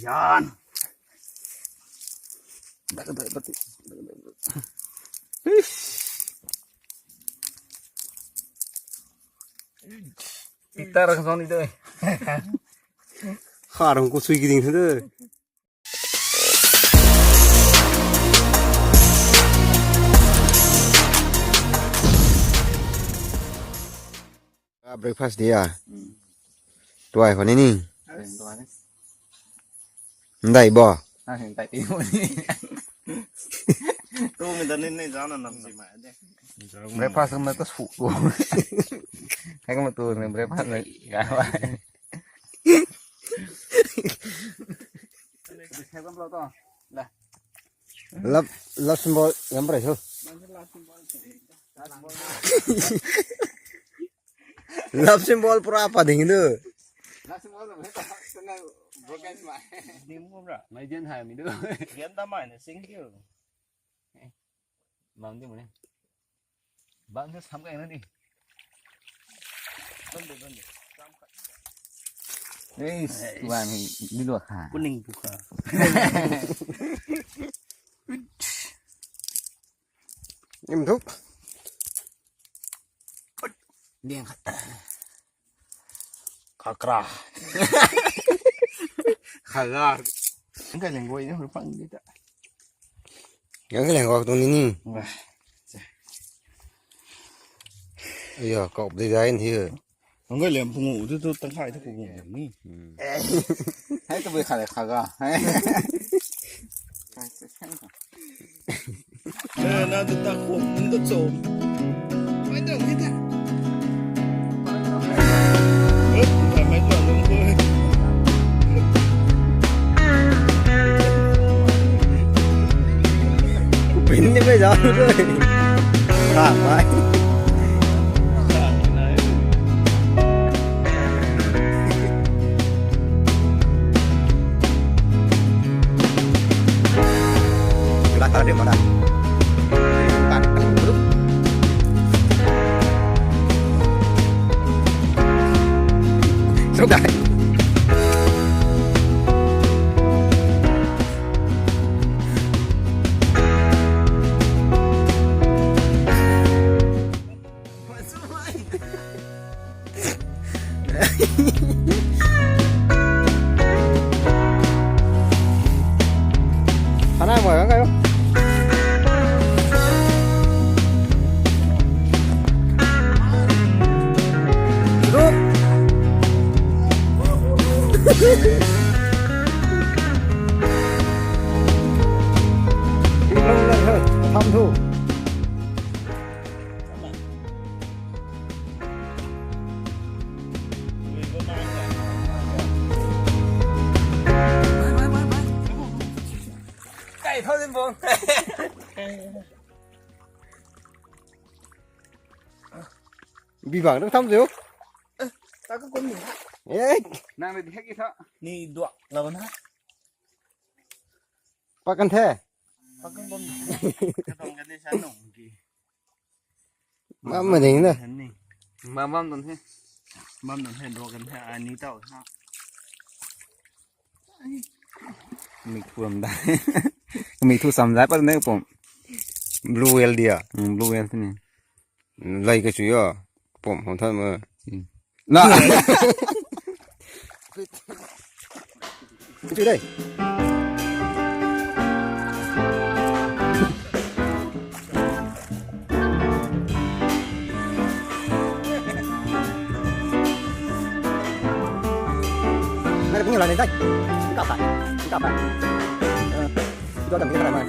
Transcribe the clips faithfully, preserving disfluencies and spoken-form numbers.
Yan. Peter rang song ni de. Kha rang ko sui ki ding the de. Ah, breakfast dia. Hmm. Tuai khou ni ni. Yes. Ndai bo. Ah, ndai ti bo ni. Tu mi ta ni ni zana nam si ma de. Breakfast ma ta su tu. Hai ko ma tu ni breakfast na. Love, love symbol ngam pai tho. Love symbol pura pa ding du. Love symbol tu broken ma. Dim ko ra. Mai jen hai mi du. Jen ta mai na sing kiu. Bang di mo ni. Bang se sam kai na ni. Bang de, bang de. Sam kai. Ei, tuan ni, ni luak kha. Kuning pu kha. Nim thuk. Liang khat. Khakra. Khaga. Ang kai leng guay na hur pang di ta. Yang kai leng guay tung ni ni. Wah. Aya, kop di dai ni. Ang kai leng pungu tu tu tang khai tu pungu ni. Hmm. Hai tu bai kha le khaga. Hai. Eh, na tu ta khum, nang tu chom. Mai dong hei ta. Eh, ta mai dong dong ko. Pin ni mai zau doi. Ha, mai. Khana mo gang kayo. Rup. Tham thu. Kai thau din bong. Bi bang dang tham ziu. Ta ka kum ni. Eh. Nang ni hek ki tha. Ni duak la na. Pakan the. Pakan bom. Ka tong kan ni sa nong ki. Mam ma ding na. Mam mam don he. Mam don he, dro kan he, ani tau ha. Mi thu lam da. Mi thu sam zai pa ne pom. Blue whale dia. Hmm, blue whale ni. Lai ka chu ya. Pom hon than ma. Hmm. Na. Chu dai. Nai pung la nei dai. Ka pa. Ka pa. Eh, dua dam ni ka mai.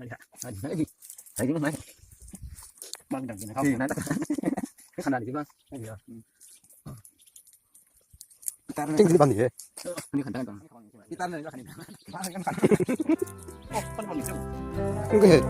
Hei, hei, hei. Bang dang na. Hei, na. Hei, khana di ba. Hei, ya. Ting ni bang ni he. Ni khana bang. Guitar na ni ba khana. Oh, pan bang ni. Hei, hei.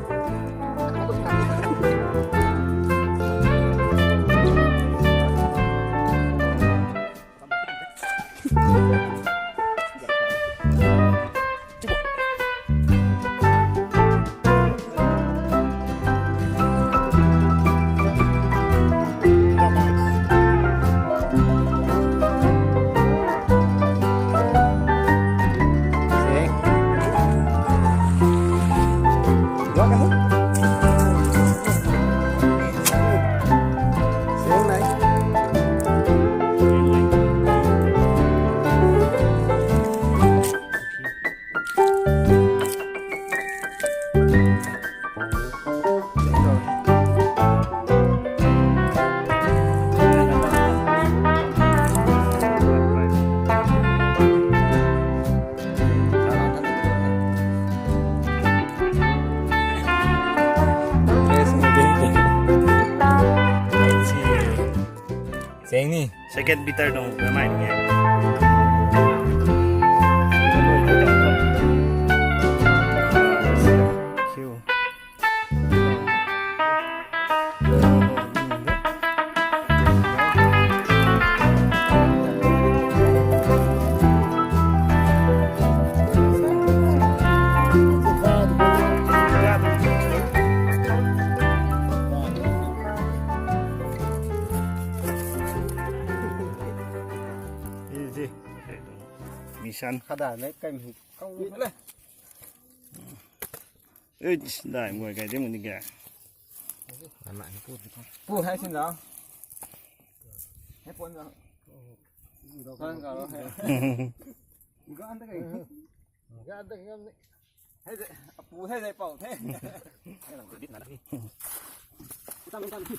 Seng ni. Second beater dong, ramai ni. Chan. Khada nei kai mi kau le. Ei, dai ngoi kai dim ni ga. Pu hai sin da. Hai pon da. Kan ka lo hai. Ga an da kai. Ga an da kai. Hai de, apu hai de pau the.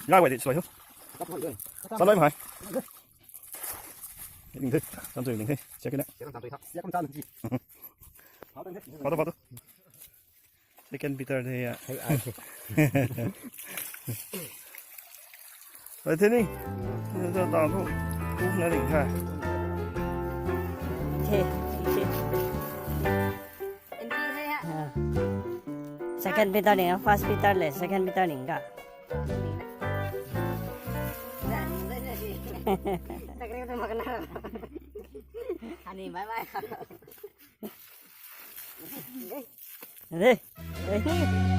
Ngai wai de soi ho. Sa loi hai. Ning the, tam soi ning the. Check it out. Photo, photo. Second Peter de ya. Ai the ni. Ni ta ta thu. Thu na ring kha. Okay, okay. Ah. Second Peter ni, First Peter le, Second Peter ni ka. Ani, bye bye. Hey. Hey.